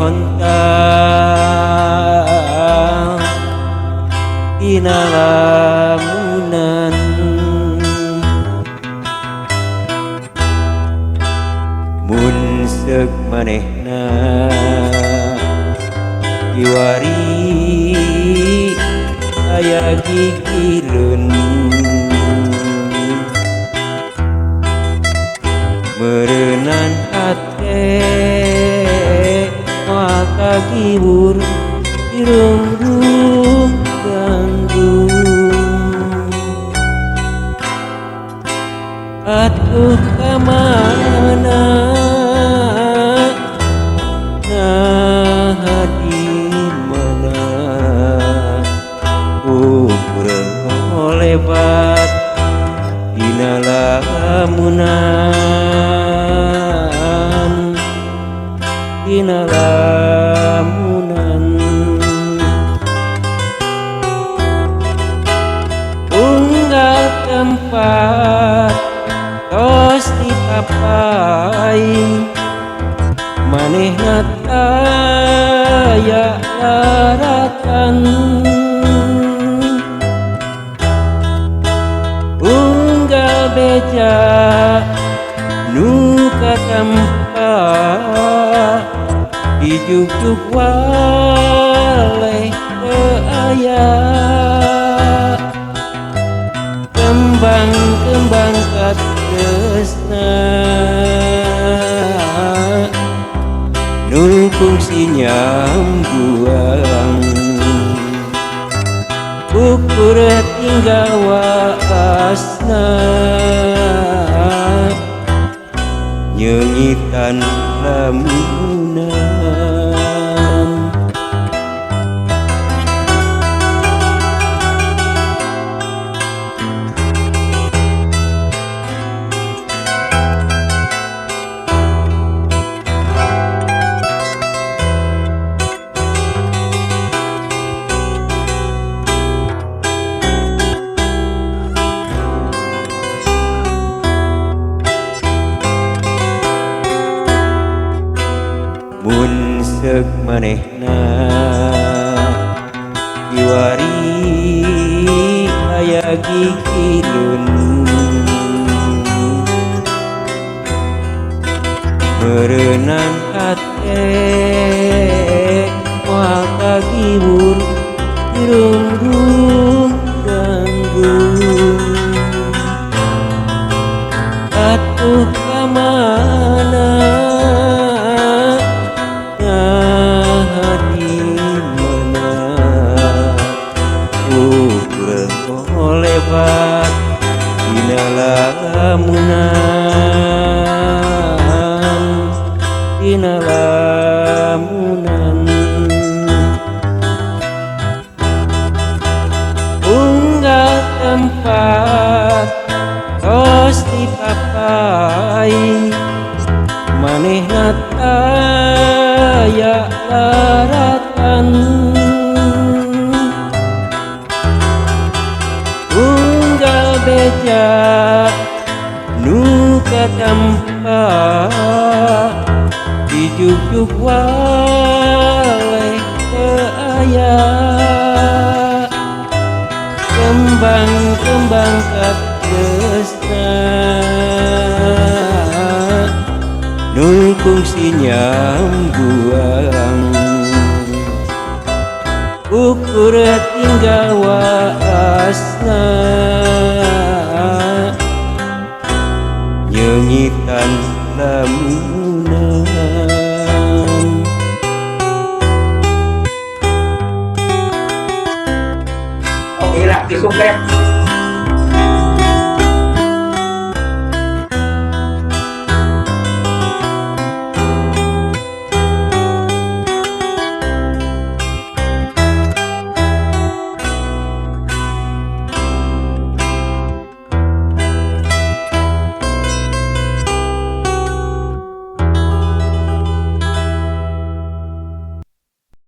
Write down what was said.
Honta dina lamunan. Mun seuk manehna kiwari aya gigireun, meureunan hate moal kagiwur dirunggung ganggung. Atuh ka mana, naha di mana, ukur lebat dina lamunan, dina lamunan. Unggal tempat tos dipapai manehna taya laratan. Unggal beja nu katempa dijugjug waleh teu aya. Kembang-kembang katresna nu kungsi nyambuang, ukur tinggal waasna nyeungitan lamunan. Mun seuk manehna kiwari aya gigireun, meureunan hate moal kagiwur dirunggung ganggung. Atuh ka mana, naha di mana, ukur lebat dina lamunan, dina lamunan. Unggal tempat tos dipapai manehna taya laratan. Unggal beja nu katempa dijugjug waleh teu aya. Kembang-kembang katresna nu kungsi nyambuang, ukur tinggal waasna nyeungitan lamunan. Oke lah, di subscribe.